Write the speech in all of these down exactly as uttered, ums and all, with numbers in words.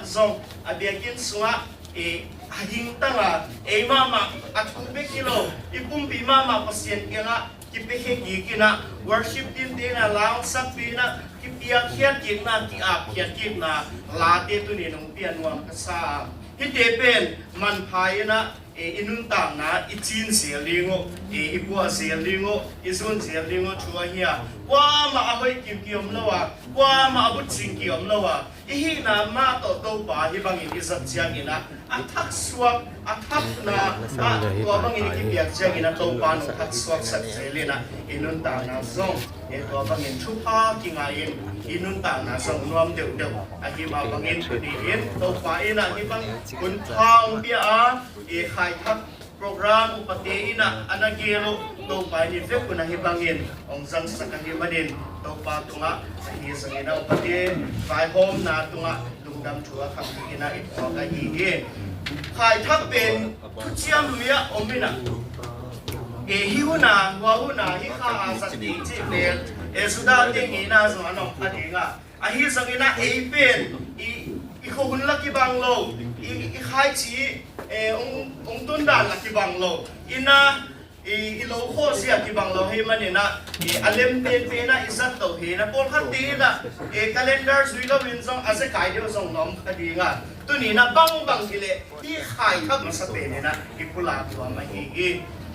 zong a biakinn sungah, eh, a hingtanga ei mahmah a thu bek hi lo, i pumpi mahmah Pasian kiangah kipiakhia kik in ah, worship team te in ah la hong sakpih in ah, kipiakkhiat kikna, ki-apkhiat kikna late tuni in hong pia nuam ka sa. Hihte pen manpha in ah, eh, i nuntakna i cin zel ding uh, eh, i puah zel ding uh, i zun zel ding uh thu ahi a. Kuamah a hoih kim ki om lo a, kuamah a butcing ki om lo a, i hihna mah tawh Topa hih bangin i zat ciangin ah, a thaksuak, a thakna ah tua bangin i kipiak ciangin ah, Topa nong thaksuaksak zel in ah, i nuntakna zong, eh, tua bangin thupha kingai in, i nuntakna zong nuam deuhdeuh ahi mah bangin, tuni in Topa in ah hih bang hun pha hong pia a, eh, Khai Thak program upate in ah a na gel uh, Topa in i vekun ahi bangin hong zangsak ahih manin, Topa tungah ahi zongin ah upate vaihawmna tungah lungdam thu a kham in ah i puak ahi hi. Khai Thak pen thuciam lui ah om in ah, eh, hih hun a, hua hun a, hih kha a zat ding cih pen, eh, Judah te ngeina zong a nong pha ding a, ahi zongin ah ei pen i, i khuahun la kibang lo, i, i khaici, eh, hong, hong tundan la kibang lo, i na, i, i lo khawh zia kibang lo ahih manin ah, i a lem penpen ah i zat to hi in ah, pawlkhat te in ah, eh, calendar zui lo in zong a zekai deuh zong na om kha ding a, tuni in ah bangbang hi leh hih Khai Thak masa pen in ah i pulak nuam ahi hi.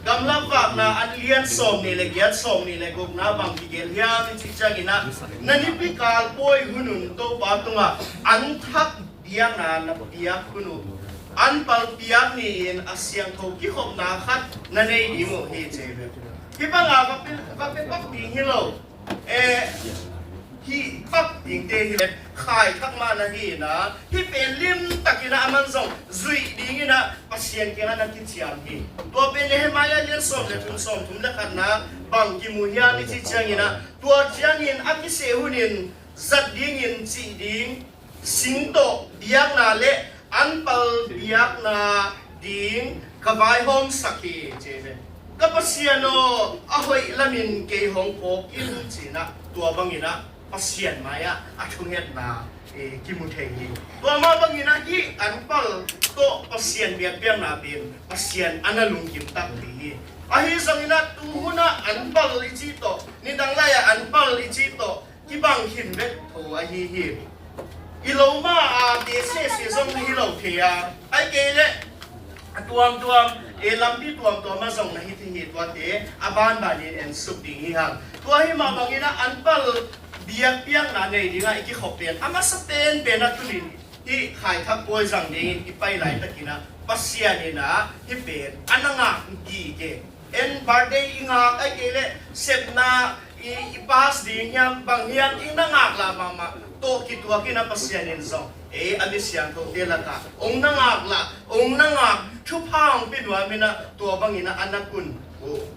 Gamlak Vakna a lian sawmnih le giat, sawmnih le gukna bang kigen hiam i cih ciangin ah, na nipi kal pawi hun un Topa tungah an thak biakna na piak hun uh, an pal piak ni-in a siangtho kikhopna khat na nei ding uh hi, ci hi ve. Hih banga va pia, va pia pak ding hi lo. Eh, hih pak dingte hi leh Khai Thak mah na hi in ah, hih pen limtakin ah aman zong zuih dingin ah Pasian kiangah na kiciam hi. Tua pen Nehemiah lian sawm le thum, sawmthum le khatna bang kimu hiam i cih ciangin ah, tua ciangin a kiseh hunin zat dingin cih ding sing tawh biakna le an pal biakna ding ka vaihawmsak hi, ci hi ve. Ka Pasian aw, a hoih lamin kei hong kawk in, ci in ah tua bangin ah Pasian mai-ah a thungetna, eh, kimu thei hi. Tua mah bangin ah hih an pal tawh Pasian biakpiakna pen Pasian a na lungkim takpi hi. Ahi zongin ah tu hun ah an pal i cih tawh, nidang lai-ah an pal i cih tawh kibang khin bek tho ahi hi. I lo ma a te sese zong na hi lo thei a, ahih kei leh a tuamtuam, e, lampi tuamtuam ah zong na hi thei hi. Tuate a banbanin ensuk ding hi hang. Tua hi mah bangin ah an pal biakpiakna nei dingah i kikhop pen a masa penpen ah tunin hih Khai Thak pawi zang dingin i pai laitakin ah Pasian in ah hih pen a na ngak gige. En birthday i ngak, ahih kei leh sepna i, i pass ding hiam, bang hiam i na ngak lah mahmah tawh kituakin ah Pasian in zong ei a mi siangthote lakah hong na ngak lah, hong na ngak, thupha hong pia nuam in ah tua bangin ah a na kun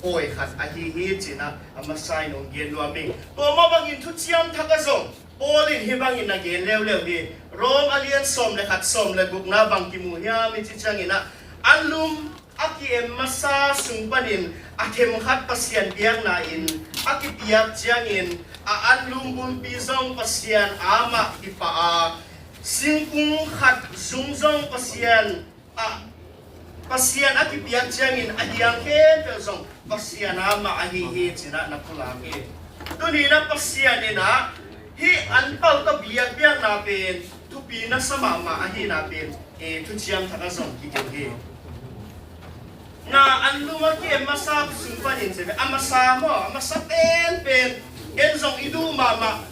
pawi khat ahi hi, ci in ah a masa in hong gen nuam ing. Tua mah bangin thuciam thak ah zong Paul in hih bangin na gen leuleu hi. Rom a lian sawm le khat, sawm le gukna bang kimu hiam i cih ciangin ah, an lum a ki-em masa sung panin a themkhat Pasian biakna-in a kipiak ciangin, a an lum bulpi zong Pasian a mah kipah a, singkung khat zung zong Pasian a, Pasian a kipiak ciangin a hiang khempeuh zong Pasian a mah ahi hi, ci in ah na pulak hi. Tuni in ah Pasian in ah hih an pal tawh biakpiakna pen thupi nasa mahmah ahihna pen, e, thuciam thak ah zong kigen hi. Na an lum a ki-em masa sung panin, ci ve, a masa maw, a masa penpen, en zong i duh mahmah,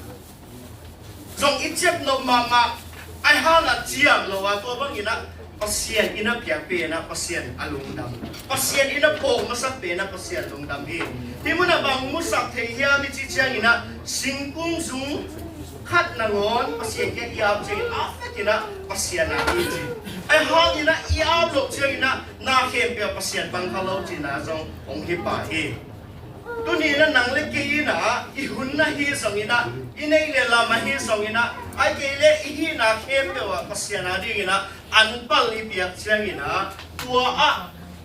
zong i ciapnop mahmah, ahih hangin ciam lo a, tua bangin ah Pasian in a piak pen ah Pasian a lungdam, Pasian in a phawk masak pen ah Pasian lungdam hi. Hih munah bang musak thei hiam i cih ciangin ah, singkung zung khat nangawn Pasian kiang i ap ciangin, a fek in ah Pasian a hi ci. Ahih hangin ah i ap loh ciangin ah na khempeuh ah Pasian pang kha lo cihna zong hong hi pah hi. Tuni in ah nang le kei in ah i hun na hi zongin ah, i neih le lam ahi zongin ah, ahih kei leh i hihna khempeuh ah Pasian a dingin ah an pal i piak ciangin ah, tua ah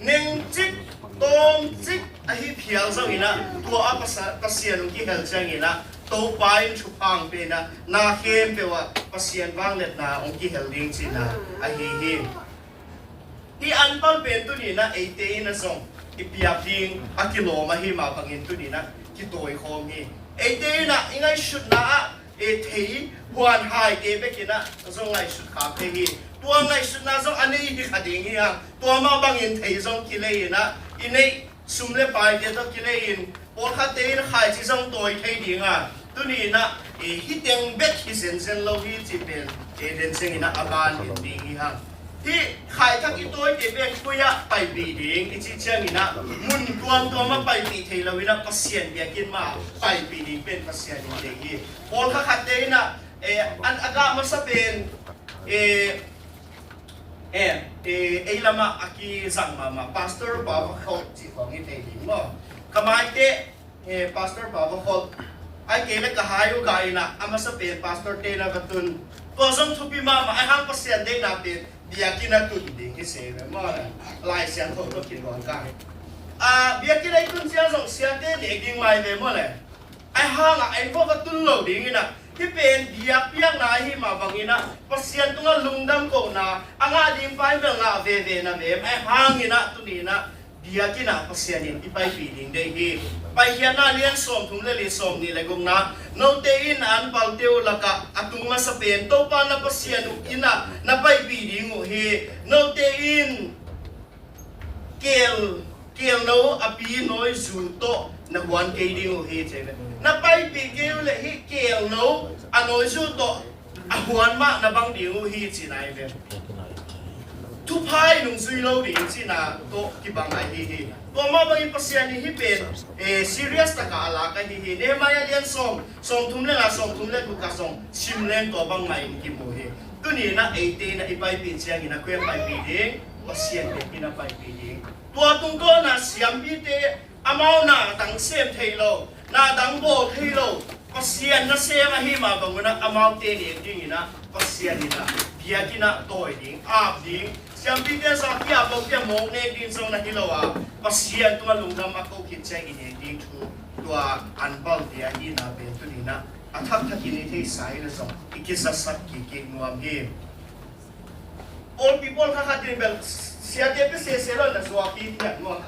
nengcik tawmcik ahi phial zongin ah, tua ah Pasa-, Pasian hong kihel ciangin ah, Topa in thupha hong pia in ah, na khempeuh ah Pasian vangliatna hong kihel ding cihna ahi hi. Hih anpal pen tuni in ah eite in ah zong i piak ding a kilawm ahih mah bangin tuni in ah kitawi khawm hi. Eite in ah i ngaihsutna ah, e, thei huan haite bek in ah zong ngaihsut khak thei hi. Tua ngaihsutna zong a nei hi kha ding hi hang. Tua mah bangin thei zong kilei in ah, i neih sum le paite tawh kilei in, pawlkhatte in khaici zong tawi thei ding a, tuni in ah, e, hih teng bek hi zenzen lo hi cih pen, e, den ciangin ah a ban in ding hi hang. Hih khai thak i tawite pen koi ah paipih ding i cih ciangin ah, mun tuamtuam ah paipih thei lo in ah Pasian biakinn mah paipih ding pen Pasian in deih hi. Pawlkhat khatte in ah, e, an a gah masa pen, e, e, e, ei lamah a kizang mahmah Pastor Pa Va Khol cih khawng i thei ding maw? Ka maite, e, Pastor Pa Va Khol, ahih kei leh ka hai uh gah in ah a masa pen Pastor te na va tun. Tua zong thupi mahmah, ahih hang Pasian deihna pen biakinn ah tun ding hi se ve maw le. Lai Siangtho tawh kiluang ka. A, biakinn ah i tun ciang zong siate nek ding mai ve maw le. Ahih hang ah, ei pawh va tun lo ding in ah, hih pen biakpiakna ahih mah bangin ah, Pasian tungah lungdam kohna a ngah ding pa in bel ngah veve na ve. Ahih hangin ah, tuni in ah biakinn ah Pasian in i paipih ding deih hi. Paikhiatna lian sawmthum le li, sawmnih le gukna, note in a anpalte uh lakah a tung masa pen Topa na Pasian uh inn ah na paipih ding uh hi. Note in keel, keelno a pi nawizu tawh na huan kei ding uh hi, ci ve. Na paipih kei uh leh hih keelno a nawizu tawh a huan mah na bang ding uh hi, cihna hi ve. Thupha i nungzui lo ding cihna tawh kibang ahi hi. Tua mah bangin Pasian in hih pen, eh, serious takah a lak ahi hi. Nehemiah lian sawm, sawmthum le nga, sawmthum le guk ah zong sim leng tua bangmah in kimu hi. Tuni in ah eite in ah i paipih ciangin ah koi ah paipih ding, Pasian biakinn ah paipih ding. Tua tungtawn ah siampite amau na dang sem thei lo, na dang bawl thei lo, Pasian nasem ahih mah bang un ah amaute nek ding in ah Pasian in ah biakinn ah tawi ding, ap ding. Siampite zong a ki-ap lo, ki-ap mawk nek ding zong na hi lo a, Pasian tungah lungdam a ko khit ciang i nek ding thu, tua anpalte ahihna pen tuni in ah a thakthak in i theihsa hi leh zong i kizasak kik kik nuam hi. Pawlpi pawlkhat khat in bel siate pia sese lo na zuak hi, tian maw?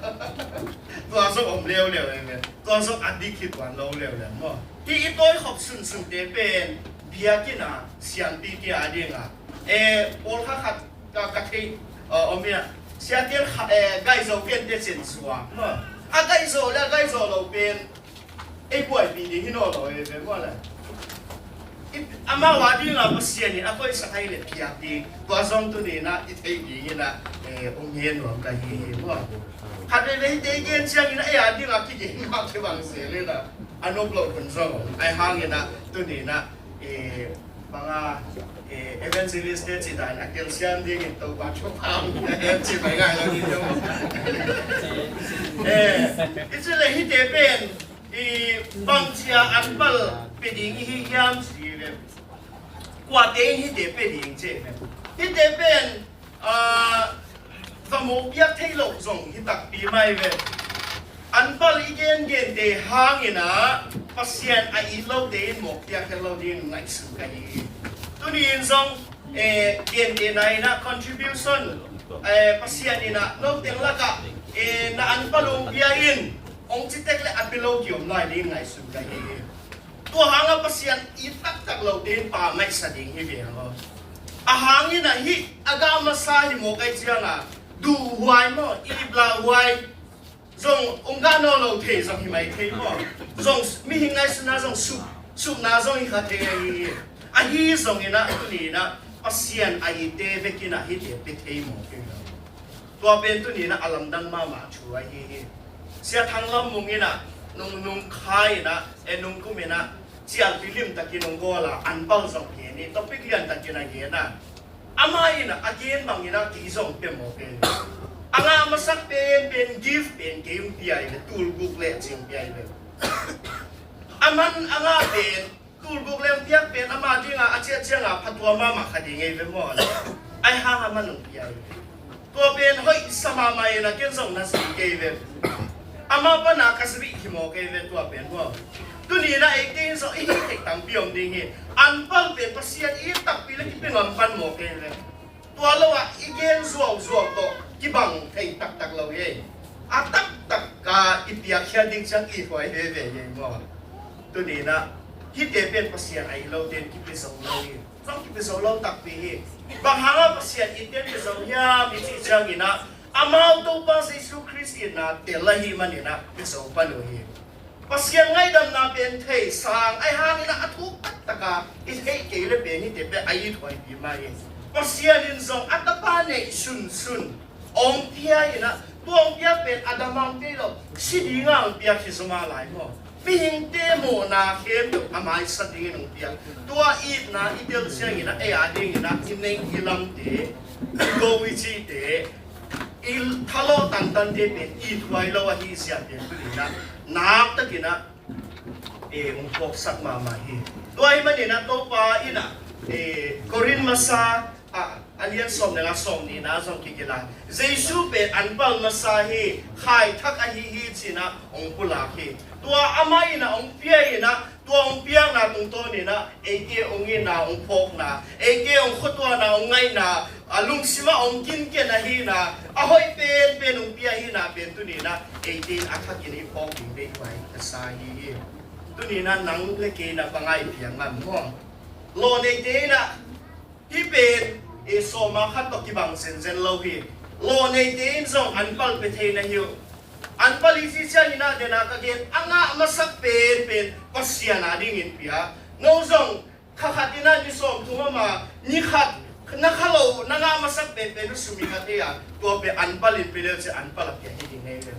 Tua zong om leuleu e ve. Tua zong a dik hi tuan lo leuleu maw? Hih i tawikhop sunsunte pen biakinn ah siampite a ding ah, eh, pawlkhat khat ka, ka theih, eh, om in ah, siate in kha, eh, gaizo pente cin zuak maw? A gaizo le a gaizo lo pen ei buaipih ding hi nawn lo e ve maw le. I, amau a ding ah Pasian in a koihsak ahih leh piak ding, tua zong tuni in ah i theih ding in ah, eh, om hi nuam ka hi hi maw. Khat veivei hihte i gen ciangin ah ei a ding ah kigen mah kibang zel in ah a nop loh hun zong om. Ahih hangin ah tuni in ah, eh, bang a, eh, evangelist te cih dan a telsiam dingin Topa thupha hong pia hen cih pai ngai lo ding hi maw. Eh, i cih leh hihte pen i bangci a anpal pia ding i hi hiam ci leh, kuate in hihte pia ding ci leh, hihte pen, ah, va mawk piak thei loh zong hi takpi mai ve. Anpal i gengente hangin ah Pasian a it lote in mawk piak khin lo ding ngaihsun ka hi. Tuni in zong, eh, gentehna in ah contribution, eh, Pasian in ah note lakah, eh, na anpal hong pia in hong ci tek leh a pia lo kiom lai ding ngaihsun ka hi. Tua hangah Pasian it taktak lote in pha ngaihsa ding hi ve hang aw. A hangin ah hih a gah masa hi mawk ahih ciangah duhhuai maw, iplahhuai zong hong gah nawn lo thei zong hi mai thei maw? Zong mihing ngaihsutna zong sup, supna zong hi kha thei ahi hi. Ahi zongin ah tuni in ah Pasian a itte bek in ah hihte pia thei mawk hi lo. Tua pen tuni in ah a lamdang mahmah thu ahi hi. Sia Thang Lam Mung in ah nung, nung khai in ah, eh, nung kum in ah cialpi limtakin hong gawl a, anpal zong gen hi, topic liantakin a gen a. Amah in ah a gen bangin ah kei zong pia mawk e. A ngah masak penpen gift pen kei hong pia hi ve, tulguk le cing pia hi ve. A man a ngah pen tulguk le hong piak pen amah dingah a ciah ciangah phatua mahmah kha ding hi ve maw? Ahih hang a man hong pia hi ve. Tua pen hoih sa mahmah in ah ken zong na zui kei ve. Amah pan a ka zui hi mawk hi ve tua pen maw? Tuni-in ah eite in zong i hih theih tampi om ding hi. Anpal pen Pasian i it takpi leh kipia ngam pan maw kei ve. Tua lo-ah i gen zuauzuau tawh kibang thei taktak lo hi. A taktak a i piakkhiat ding ciang i huai veve hi maw. Tuni-in ah hihte pen Pasian a it lote in kipia zo lo hi. Zong kipia zo lo takpi hi. Bang hangah Pasian itte'n pia zo hiam i cih ciangin ah, amau Topa Jesu Khrist itna tel ahih manin ah pia zo pan uh hi. Pasian ngaihdamna pen thei sang ahih hangin ah a thuk taktak a i theih kei leh pen hihte pen a it huaipi mah hi. Pasian in zong a Tapa neih sunsun hong pia in ah, tua hong piak pen a dam a hong pia hi lo, si ding a hong piak hi zaw mah lai maw. Mihingte mawhna khempeuh a maisak dingin hong piak. Tua itna i tel ciangin ah ei a dingin ah i neih i lamte, i go i cihte, i thalawh tangtangte pen i thuai lo ahih ziak pen tuni-in ah naktakin ah, eh, hong phawksak mahmah hi. Tua ahih manin ah Topa in ah, eh, Korin masa, ah, a lian sawm le nga, sawm nihna zong kigel a, Jesu pen anpal masa hi, khai thak ahi hi ci-in ah hong pulak hi. Tua amah in ah hong pia in ah, tua hong piakna tungtawnin ah eite hong itna, hong phawkna, eite hong khuatuahna, hong ngaihna, a lungsim ah hong kinken ahihna, a hoih penpen hong pia ahihna pen tuni-in ah eite in a thakin i phawk ding deih huai ka sa hi hi. Tuni-in ah nang le kei in ah bang a i piak ngam maw. Lawhneite in ah hih pen, eh, sawma khat tawh kibang zenzen lo hi. Lawhneite in zong anpal pia thei na hi uh. Anpal i cih ciangin ah, den a ka gen, a ngah masak penpen Pasian a dingin pia. No zong kha khat in ah ni sawmthum a ma, ni khat na kha lo, na ngah masak penpen uh sum i kha thei a, tua pen anpal in pia le uh ci, anpal a pia hi ding hi ve.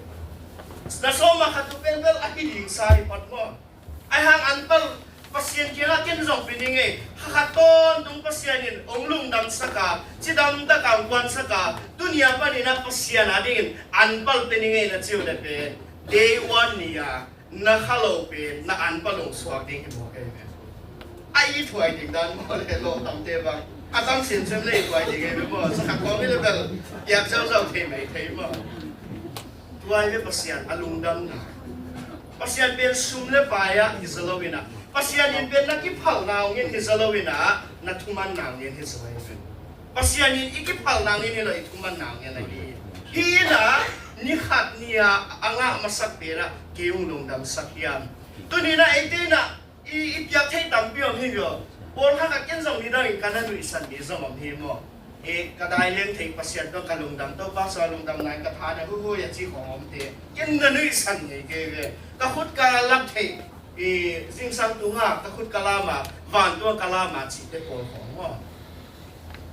Na sawma khat uh pen bel a hi ding sa hi phot maw. Ahih hang anpal Pasian kiangah ken zong pia ning ei. Kha khat tawntung Pasian in hong lungdamsak a, cidam tak a hong kuansak a, tuni a panin ah Pasian a dingin anpal pia ning ei na ci uh leh pen, day one ni a na kha lo pen na anpal hong suak ding hi maw kei ve. A i thuai ding dan maw le, lawhtamte bang a tam semsem le i thuai ding ei ve maw. Sa khat kawm i le bel piak zauzau thei mai thei maw. Tua hi ve Pasian a lungdamna. Pasian pen sum le pai ah hi zaw lo in ah, Pasian in pen na kiphalna hong en hi zaw lo in ah, na thumanna hong en hi zaw hi ve. Pasian in i kiphalna hong en hi lo, i thumanna hong en ahi hi. Hi in ah, ni khat ni a a ngah masak pen ah kei hong lungdamsak hiam. Tuni in ah eite in ah i, i piak theih tampi om hi ve aw. Pawlkhat ah ken zong nidangin ka na nuihsan mi zong om hi maw. Eh, ka dai leng theih Pasian tawh ka lungdam, Topa sung a lungdamna in ka tha na huhui a ci khawng omte ken na nuihsan ngei kei ve. Ka khut ka lak theih, eh, zingsang tunga ka khut ka lam a, vantung a ka lam a cihte pawl khawng maw.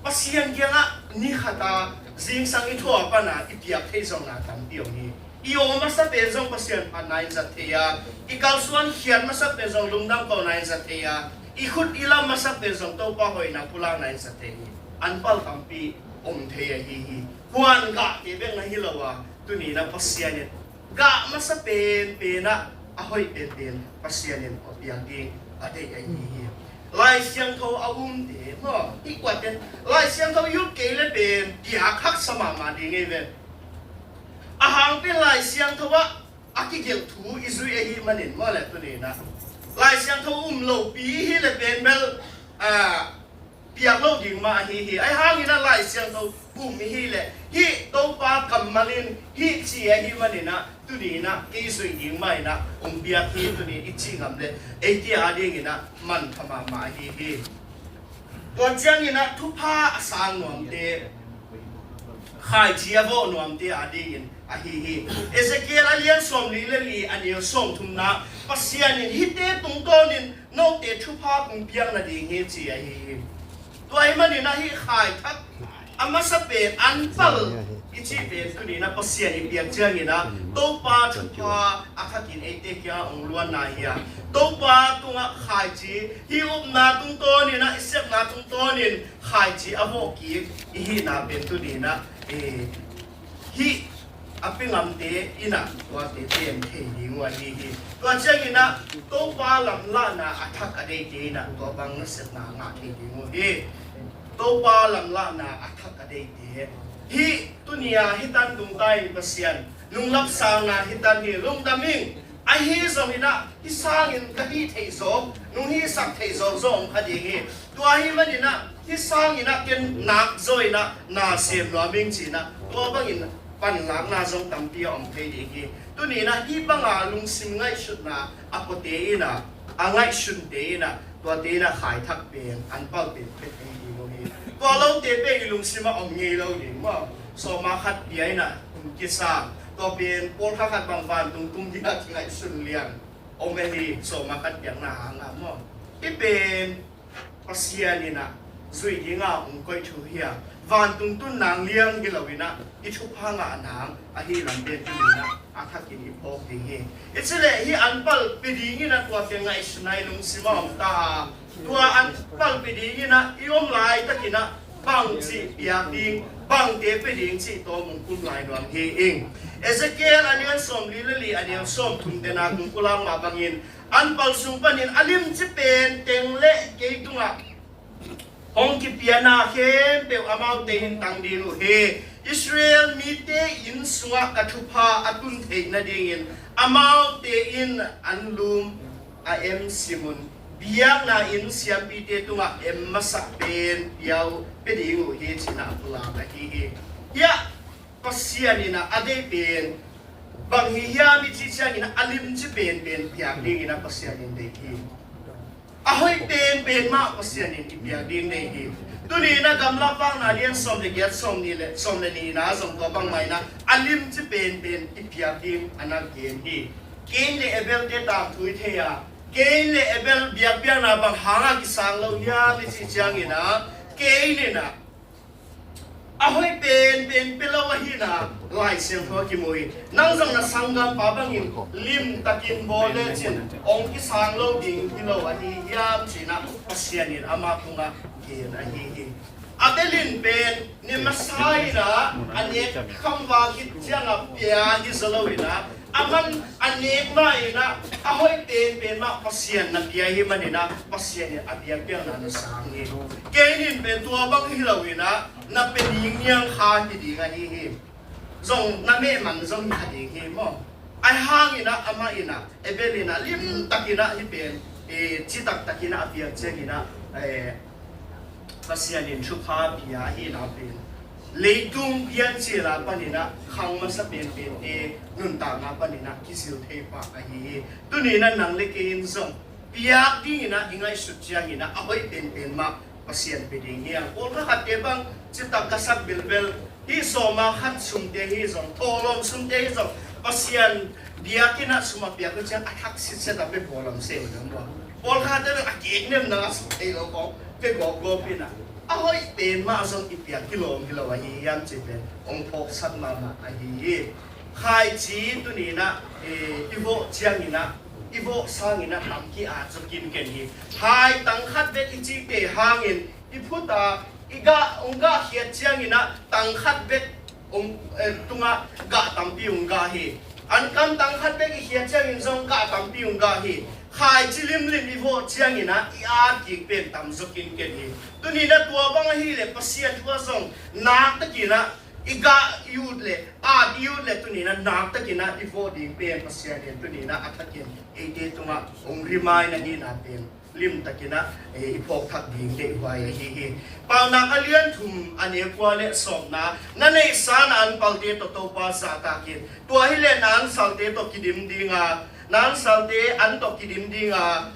Pasian kiangah ni khat a zingsang i thuah a pan a i piak theih zawhna tampi om hi. I aw masak pen zong Pasian phatna in zat thei a, i kalsuan khiat masak pen zong lungdam kohna in zat thei a, i khut i lam masak pen zong Topa hoihna pulakna in zat thei hi. Anpal tampi om thei ahi hi. Huan gahte bek na hi lo a, tuni in ah Pasian in gah masa penpen ah a hoih penpen Pasian in a piak ding a deih ahi hi. Lai Siangtho a umte maw, i kuate Lai Siangtho i up kei le pen piak haksa mahmah ding ei ve. A hang pen Lai Siangtho ah a kigelh thu i zuih ahih manin maw le, tuni in ah Lai Siangtho um lopi hi le pen bel, ah, piak lo ding mah ahi hi. Ahi hangin ah Lai Siangtho um i hi le, hih Topa kammal in hih ci ahih manin ah tuni in ah kei zuih ding mah in ah hong piak hi, tuni i cih ngam le eite a dingin ah manpha mahmah ahi hi. Tua ciangin ah thupha a sang nuamte, khaici a vawh nuamte a dingin ahi hi. Ezekiel a lian sawmli le li, a neu sawmthumna, Pasian in hihte tungtawnin note thupha kong piak nading hi ci ahi hi. Tua ahih manin ah hih khai thak a masa pen anpal i cih pen tuni in ah Pasian i piak ciangin ah Topa thupha a thakin eite kiang hong luanna hi a, Topa tungah khaici, hih upna tungtawnin ah, i sepna tungtawnin khaici a vawh kik i hihna pen tuni in ah, eh, hih a pia ngamte in ah tuate pen thei ding uh ahi hi. Tua ciangin ah Topa lamlahna a thak a deite in ah tua bang nasepna ngah thei ding uh hi. Topa lamlahna a thak a deite. Hih tuni a hih tan tung ta in Pasian, nunglap sangna hih tan hi, lungdam ing. Ahi zongin ah hih sangin ka hih theih zawk, nong hihsak theih zawk zong om kha ding hi. Tua ahih manin ah hih sangin ah ken nak zaw in ah na sem nuam ing ci-in ah tua bangin panlakna zong tampi a om thei ding hi. Tuni in ah hih banga lungsim ngaihsutna a puate in ah, a ngaihsunte in ah, tuate in ah khai thak pen, an pal pen phet thei ding uh hi. Tua lote pen i lungsim ah om ngei lo ding maw. Sawma khat pia in ah hun kisa, tua pen pawlkhat khat bang vantung tung ding ah kingaihsun liang om ahi, sawma khat piakna hang ah maw. Hih pen Pasian in ah zuih ding a hong koih thu hi a, vantung tun nang liang hi lo in ah i thupha ngah nang ahi lam pen tuni in ah a thakin i phawk ding hi. I cih leh hih an pal pia ding in ah tuate ngaihsutna i lungsim ah om ta a, tua an pal pia ding in ah i om laitakin ah bangci piak ding, bangte pia ding cih tawm hong kum lai nuam hi ing. Ezekiel a lian sawmli le li, a neu sawmthum te na kong pulak mah bangin, an pal sung panin a limci pen teng le kei tungah hong kipiana khempeuh amaute in tang ding uh hi. Israel mite inn sungah ka thupha a tun theih nadingin amaute in an lum a em simun, biakna inn siampite tungah em masak pen pia uh, pia ding uh hi, ci-in ah a pulak ahi hi. Hiah Pasian in ah a deih pen bang hi hiam i cih ciangin ah a limci penpen piak dingin ah Pasian in deih hi. A hoih penpen mah Pasian in i piak ding deih hi. Tuni in ah Gamla Pakna lian sawm le giat, sawmnih le, sawm le nih na zong tua bangmah in ah a limci penpen i piak ding a na gen hi. Kain le Abel te tangthu i thei a, Kain le Abel biakpiakna bang hangah kisang lo hiam i cih ciangin ah Kain in ah a hoih penpen pia lo ahi in ah Lai Siangtho ah kimu hi. Nang zong na sanggampa bangin limtakin bawl lecin hong kisang lo ding hi lo ahi hiam, ci-in ah Pasian in amah tungah gen ahi hi. Abel in pen ni masa in ah a nek khamvang khit ciangah pia hi zaw lo in ah, aman a nek mah in ah a hoih penpen mah Pasian na pia hi manin ah Pasian in a biakpiakna na sang hi. Kain in pen tua bang hi lo in ah na pia ding niang kha hi ding ahi hi. Zong na meh man zong hi kha ding hi maw. Ahi hangin ah amah in ah, Abel in ah limtakin ah hih pen, eh, citak takin ah a piak ciangin ah, eh, Pasian in thupha pia ahihna pen leitung piancil a panin ah khang masa penpente nuntakna panin ah kizil thei pah ahi hi. Tuni in ah nang le kei in zong piak dingin ah i ngaihsut ciangin ah a hoih penpen mah Pasian pia ding hi a. Pawlkhat khatte bang citak ka sak bilbel, hih sawma khat sumte hi zong, thawhlawm sumte hi zong, Pasian biakinn ah sum a piak uh ciang a thak sitset a pia pawlawm se uh dong maw. Pawlkhatte bang a kiknemna a sum thei lo kong pia gawpgawp in ah, a hoih pen mah zong i piak kilawm hi lo ahi hiam cih pen hong phawksak mahmah ahi hi. Khaici tuni in ah, eh, i vawh ciangin ah, i vawh sangin ah tam ki-at zaw kinken hi. Hai tang khat bek i cihte hangin i phut a, i gah, hong gah khiat ciangin ah tang khat bek hong, eh, tungah gah tampi hong gah hi. Ankam tang khat bek i khiat ciangin zong gah tampi hong gah hi. Khaici limlim i vawh ciangin ah i at kik pen tam zaw kinken hi. Tuni in ah tua bang ahih leh Pasian thu ah zong naktakin ah i gah i ut leh, at i ut leh tuni in ah naktakin ah i vawh ding pen Pasian in tuni in ah a thakin eite tungah hong remind ahihna pen limtakin ah, eh, i phawk thak ding deihhuai ahi hi. Paunak a lian thum, a neu kua le sawmna, na neihsa na anpalte tawh Topa zahtak in, tua hileh na ansalte tawh kidim ding a, na ansalte an tawh kidim ding a,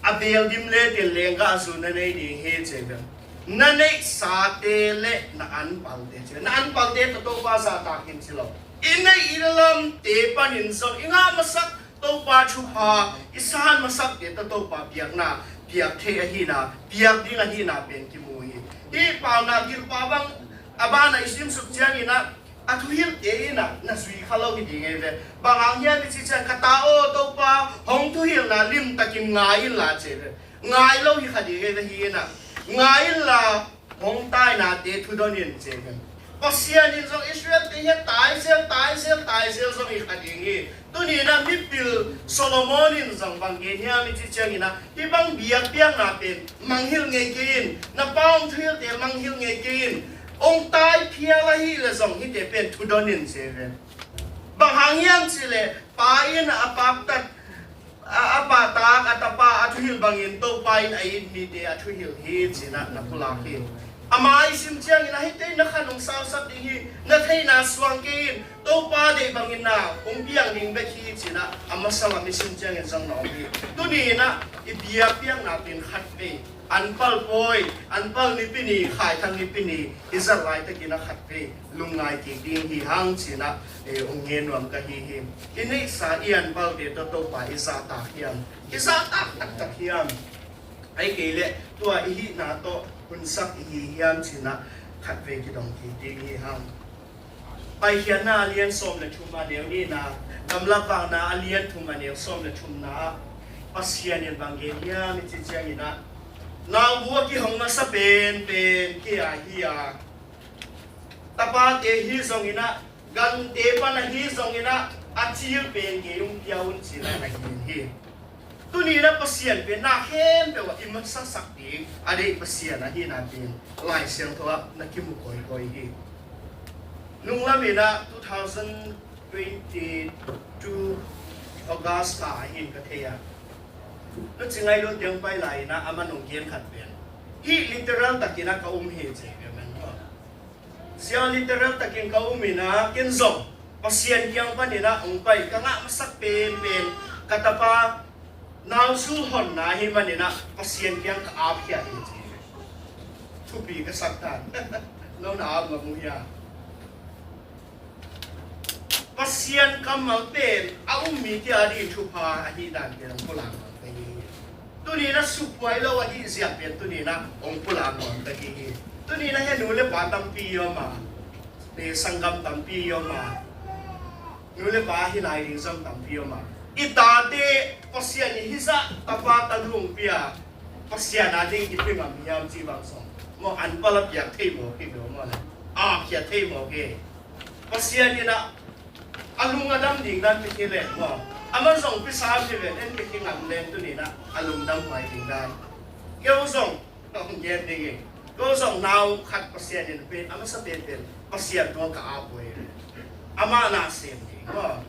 a beel dim lecin lenggahzu na nei ding hi, ci hi ve. Na neihsate le na anpalte, ci hi ve. Na anpalte tawh Topa zahtak in ci lo. I neih i lamte panin zong i ngah masak Topa thupha, i san masakte tawh Topa biakna piak thei ahihna, piak ding ahihna pen kimu hi. Hih Paunak gilpa bang a banah i simsuk ciangin ah, a thuhilhte in ah na zui kha lo hi ding hi ve. Bang hang hiam i cih ciang, ka ta aw Topa, hong thuhilhna limtakin ngai inla, ci hi ve. Ngai lo hi kha ding hi ve. Hi in ah, ngai inla, hong tainate thudon in, ci hi ve. Pasian in zong Israel-te hi a taizel, taizel, taizel zong hi kha ding hi. Tuni in ah mipil Solomon in zong bang gen hiam i cih ciangin ah, hih bang biakpiakna pen mangngilh ngei kei in, na pa hong thuhilhte mangngilh ngei kei in, hong tai phial ahih leh zong hihte pen thudon in, ci hi ve. Bang hang hiam cih leh Pa in a paktat, a, a pahtak a tapa a thuhilh bangin Topa in a it mite a thuhilh hi, ci-in ah na pulak hi. Ama i sim ciangin a hite na khan hong sausak ding hi, na theihna suang kei in, Topa deih bangin na hong piang ding bek hi, ci-in ah a masa lam i sim ciangin zong na om hi. Tuni in ah i biakpiakna pen khatvei, Anpal Pawi, Anpal Nipi ni, Khaithang Nipi ni i zat laitakin a khatvei lungngai kik ding hi hang, ci-in ah, eh, hong ngen nuam ka hi hi. I neihsa i anpalte tawh Topa i zahtak hiam? I zahtak taktak hiam? Ahih kei leh tua i hihna tawh hunsak i hi hiam, ci-in ah khatvei kidong kik ding hi hang. Paikhiatna a lian sawm le thum a neu nihna, Gamlak Vakna a lian thum a neu sawm le thumna ah Pasian in bang gen hiam i cih ciangin ah, naubu a kihong masa penpen kei a hi a, tapate hi zongin ah, gante pan ahi zongin ah, a cil pen kei hong pia un, ci-in ah na gen hi. Tuni in ah Pasian pen na khempeuh ah i masasak ding a deih Pasian ahihna pen Lai Siangtho ah na kimu kawikawi hi. Nunglam in ah two thousand twenty-two August kha ahi in ka thei a, Nu Cing Ngai Lun te hong pai lai in ah aman hong gen khat pen, hih literal takin ah ka um hi, ci ve man maw. Sia, literal takin ka um in ah, ken zong Pasian kiang panin ah hong pai, ka ngah masak penpen ka tapa nausul honna ahih manin ah Pasian kiang ka apkhia hi, ci. Thupi ka sak tan. No na ap ngam uh hia? Pasian kammal pen a um mite a ding thupha ahih dan pen hong pulak nuam ka hi hi. Tuni in ah suphuai lo ahih ziak pen tuni in ah hong pulak nuam ka hi hi. Tuni in ah hih nu le pa tampi i om a, eh, sanggam tampi i om a, nu le pa hi lai ding zong tampi i om a, i tate Pasian in hih zah tapa ta lungpi a, Pasian a ding i pia ngam hiam cih bang zong maw, anpal a piak thei mawk hi ve maw le, a khia thei mawk hi. Pasian in ah a lung a dam ding dan pia hi leng maw, amah zong pia sam hi ve, en pia hi ngam leng tuni in ah a lungdam huai ding dan. Kei zong ka hong gen ding hi. Kei zong nau khat Pasian in pen, a masa penpen Pasian tungah ka ap uh hi. Amah na sem ding maw.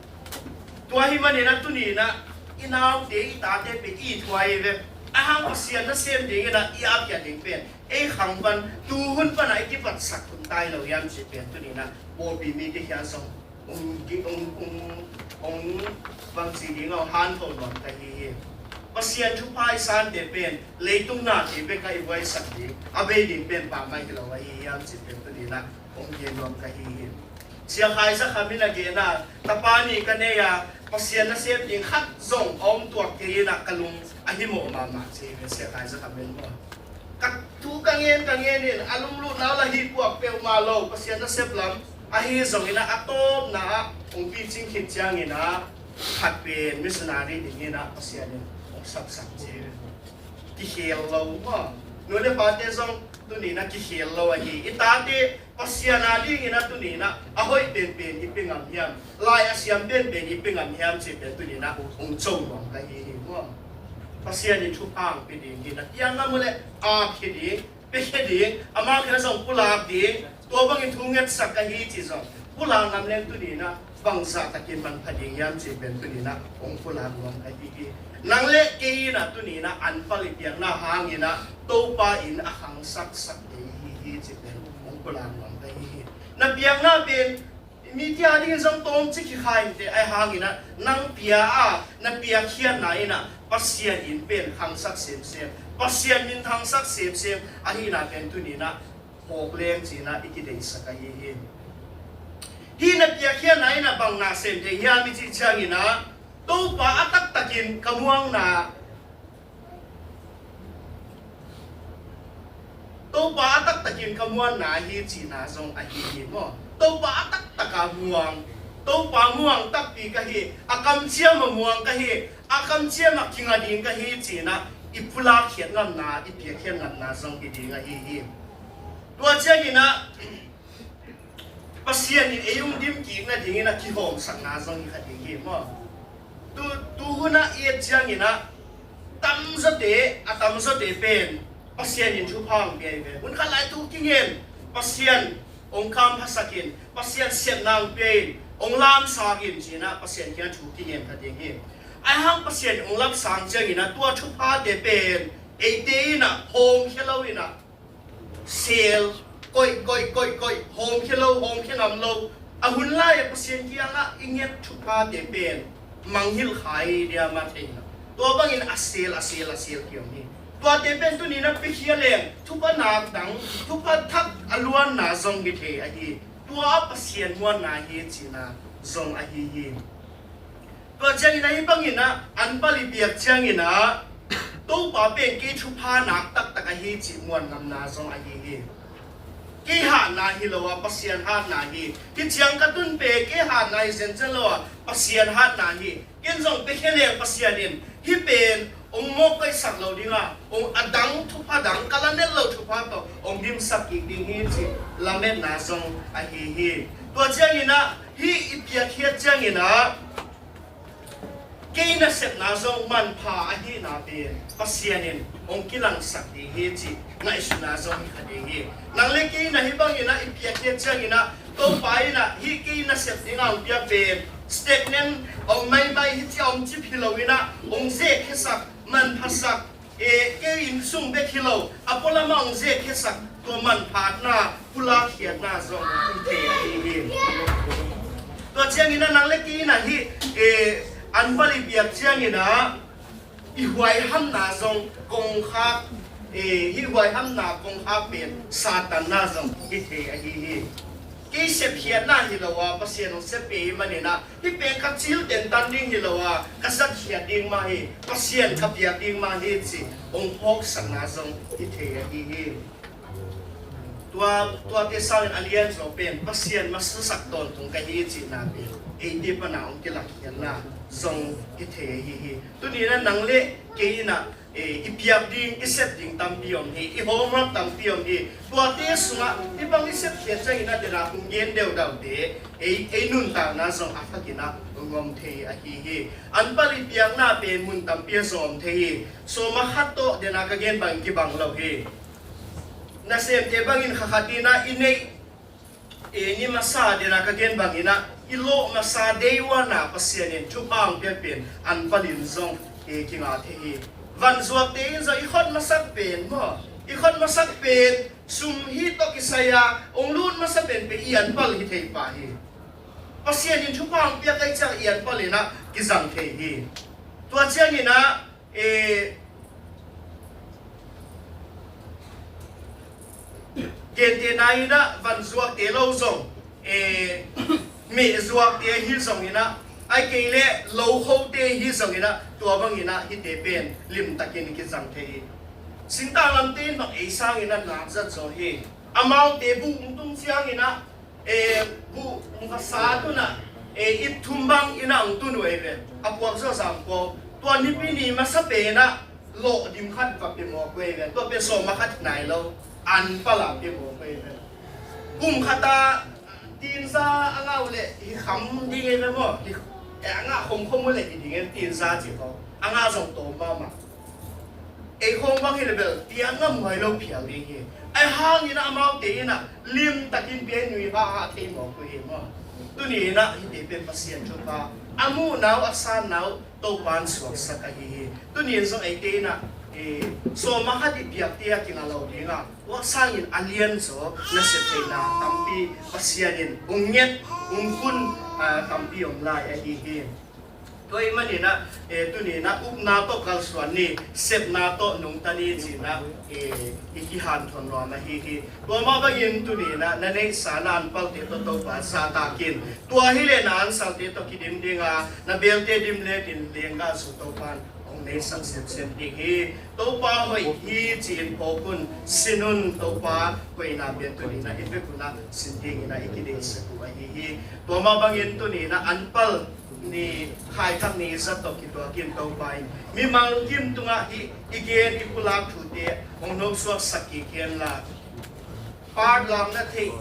Tua ahih manin ah tuni in ah i naute, i tate pen i thuai hi ve. A hang Pasian nasem ding in ah i apkhia ding pen ei khang pan, tuhun pan ah i kipatsak hun tai lo hiam cih pen tuni in ah pawlpi mite kiang zong hong ki, hong, hong, hong bangci ding a hong hanthawn nuam ka hi hi. Pasian thupha i sante pen leitung nate bek a i buaisak ding, a bei ding pen pammaih hi lo ahi hiam cih pen tuni in ah hong gen nuam ka hi hi. Sia Khai Za Kham in a gen a, tapa nih ka nei a, Pasian nasem ding khat zong a om tuak kei in ah ka lung a himawh mahmah, ci hi ve Sia Khai Za Kham in maw. Ka thu ka ngen, ka ngen in a lunglut nau la hi puak peuhmah lo, Pasian nasep lam ahi zongin ah a tawpna ah hong picing khit ciangin ah khat pen missionary dingin ah Pasian in hong sapsak ci. Kikhel lo maw. Nu le pate zong tuni in ah kikhel lo ahi. I tate Pasian a dingin ah tuni in ah a hoih penpen i pia ngam hiam, lai a siam penpen i pia ngam hiam cih pen tuni in ah hong co nuam ka hi hi maw. Pasian in thupha hong pia ding hi in ah piang ngam uh leh apkhia ding, piakhia ding, amah kiang zong pulak ding, tua bangin thu ngetsak ka hi cih zong pulak ngam leng tuni in ah bangzah takin manpha ding hiam cih pen tuni in ah hong pulak nuam ka hi hi. Nang le kei in ah tuni in ah anpal i piakna hangin ah Topa in a khangsaksak kei hi hi cih pen hong pulak nuam ka hi hi. Na piakna pen mite a dingin zong tawmcik hi kha inteh, ahi hangin ah nang pia a, na piakkhiatna in ah Pasian in pen khangsak semsem, Pasian minthangsak semsem ahihna pen tuni in ah phawk leng ci-in ah i kideihsak ahi hi. Hih na piakkhiatna in ah bang na sem thei hiam i cih ciangin ah, Topa a taktakin ka muangna, Topa a taktakin ka muanna hi cihna zong ahi hi maw. Topa a taktaka muang, Topa muang takpi ka hi, a kamciam a muang ka hi, a kamciam a kinga ding ka hi ci-in ah i pulakkhiat ngamna, i piakkhiat ngamna zong hi ding ahi hi. Tua ciangin ah Pasian in ei hong dimkik nadingin a kihawmsakna zong hi kha ding hi maw. Tu, tuhun ah i et ciangin ah tamzawte, a tamzawte pen Pasian in thupha hong pia hi ve. Hun khat lai thu kingen, Pasian hong kamphasak in, Pasian sepna hong pia in, hong lamsang in ci-in ah Pasian kiang thu kingen kha ding hi. Ahi hang Pasian hong lamsang ciangin ah tua thuphate pen eite in ah hawmkhia lo in ah, sel, koih, koih, koih, koih, hawmkhia lo, hawmkhia ngam lo. A hun lai-ah Pasian kiangah i nget thuphate pen mangngilh kha hi, dia mah thei hi. Tua bangin a sel, a sel, a sel kiom hi. Tuate pen tuni-in ah piakhia leng thupha nak dang, thupha thak a luanna zong hi thei ahi. Tua Pasian muanna hi cihna zong ahi hi. Tua ciangin ah hih bangin ah anpal i piak ciangin ah Topa pen kei thupha nak taktak ahi cih muan ngamna zong ahi hi. Kei hatna hi lo a, Pasian hatna hi. Hih ciang ka tun pen kei hatna hi zenzen lo a, Pasian hatna hi. Ken zong piakhia leng Pasian in hih pen hong mawk koihsak lo ding a, hong a dang thupha dang, ka lamet lo thupha tawh hong dimsak kik ding hi cih lametna zong ahi hi. Tua ciangin ah hih i piakkhiat ciangin ah kei nasepna zong manpha ahihna pen Pasian in hong kilangsak ding hi cih ngaihsutna zong hi kha ding hi. Nang le kei in ah hih bangin ah i piakkhiat ciangin ah Topa in ah hih kei nasep ding a hong piak pen stagnant a om maimai hi ci a om cip hi lo in ah hong zekkhiasak, manphasak, e, kei inn sung bek hi lo, a pualam ah hong zekkhiasak, tua manphatna, pulakkhiatna zong hong thei ahi hi. Tua ciangin ah nang le kei in ah hih, e, anpal i piak ciangin ah i huaihamna zong kongkhak, e, hih huaihamna kongkhak pen Satan na zong hi thei ahi hi. Kei sepkhiatna hi lo a, Pasian hong sep hi manin ah hih pen ka cil tentan ding hi lo a, ka zatkhiat ding mah hi, Pasian ka piak ding mah hi cih hong phawksakna zong hi thei ahi hi. Tua, tuate sangin a lianzaw pen Pasian masasak tawntung ka hi cihna pen eite pana hong kilakkhiatna zong hi thei ahi hi. Tuni-in ah nang le kei in ah, e, i piak ding, i sep ding tampi om hi, i homework tampi om hi. Tuate sungah hih bang i sepkhiat ciangin ah dena hong gen deudaute ei, ei nuntakna zong a thakin ah hong om thei ahi hi. Anpal i piakna pen mun tampi ah zong om thei hi. Sawma khat tawh dena ka gen bang kibang lo hi. Nasemte bangin kha khat in ah i neih, e, ni masa dena ka gen bangin ah i lawh masa day one ah Pasian in thupha hong piak pen anpal in zong, e, kinga thei hi. Vanzuakte in zong i khot masak pen maw, i khot masak pen sum hi tawh kisai a hong lut masa penpen i anpal hi thei pah hi. Pasian in thupha hong piak ahih ciang i anpal in ah kizang thei hi. Tua ciangin ah, e, gentehna in ah vanzuakte lo zong, e, mehzuakte ahi zongin ah, ahih kei leh lokhote ahi zongin ah, tua bangin ah hihte pen limtakin kizang thei hi. Singtang lamte in bang ei sangin ah nak zat zaw hi. Amaute buh hong tung ciangin ah, e, buh hong va sat un ah, e, ip thum bang in ah hong tun uh ei ve. A puak zaw zang pua uh. Tua nipi ni masa pen ah lawh dim khat va pia mawk uh ei ve. Tua pen sawma khat nai lo, anpal ah pia mawk uh ei ve. Kum khat ah tinza a ngah uh leh hi kham ding ei ve maw. Hi, e, a ngah khomkhom uh leh hi ding ei, tinza ci khawng. A ngah zong tawm mahmah. Ei khawng bang hi leh bel piak ngam huai lo phial ding hi. Ahi hangin ah amaute in ah limtakin pia, nui hahah thei mawk uh hi maw. Tuni in ah hihte pen Pasian thupha, a muhna uh, a sanna uh Topa'n suaksak ahi hi. Tuni in zong eite in ah, e, sawma khat i piakte ah kinga lo ding a, tua sangin a lianzaw nasep theihna tampi Pasian in hong nget, hong hun, a, tampi om lai ahi hi. Tua ahih manin ah, e, tuni in ah upna tawh kalsuan ni, sepna tawh nungta ni ci-in ah, e, i kihanthawn nuam ahi hi. Tua mah bangin tuni in ah na neihsa na anpalte tawh Topa zahtak in. Tua hi leh na ansalte tawh kidim ding a, na belte dim letin lenggahzu Topa'n hong neisak semsem ding hi. Topa hoih hi ci-in phawk un, sin un. Topa hoihna pen tuni in ah i vek un ah sin dingin ah i kideihsak uh ahi hi. Tua mah bangin tuni in ah anpal ni, khaithak ni zat tawh kituakin Topa in mimal kim tungah hih i gen i pulak thute hong nopsuaksak kik hen la, part lamna theih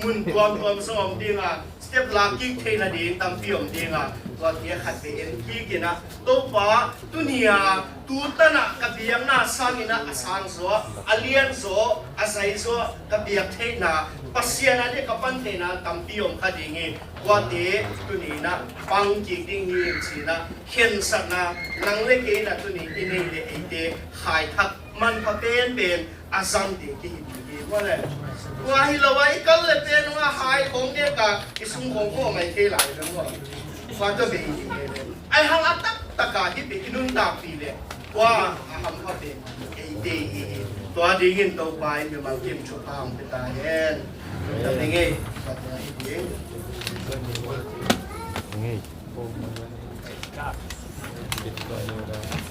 mun tuamtuam zong om ding a, step lak kik theih nading tampi om ding a, tuate khatvei en kik in ah, Topa, tuni a tu tan ah ka biakna sangin ah a sangzaw, a lianzaw, a zaizaw ka biak theihna Pasian a ding ka pan theihna tampi om kha ding hi. Kuate tuni-in ah pang kik ding hi in ci-in ah khensatna nang le kei in ah tuni i neih leh eite hai thak manpha penpen a zangte kihi ding hi. Tua hi lo a i kal le pen ung a hai khawng nek a i sung khawng khawh mai thei lai lo. Tua tawh bei ding hi. Ai hang a taktak a hih pen i nuntakpih leh tua a hampha pen eite hi hi. Tua dingin Topa in mimal kim thupha hong pia ta hen. Tua ding hi. Tua ding hi.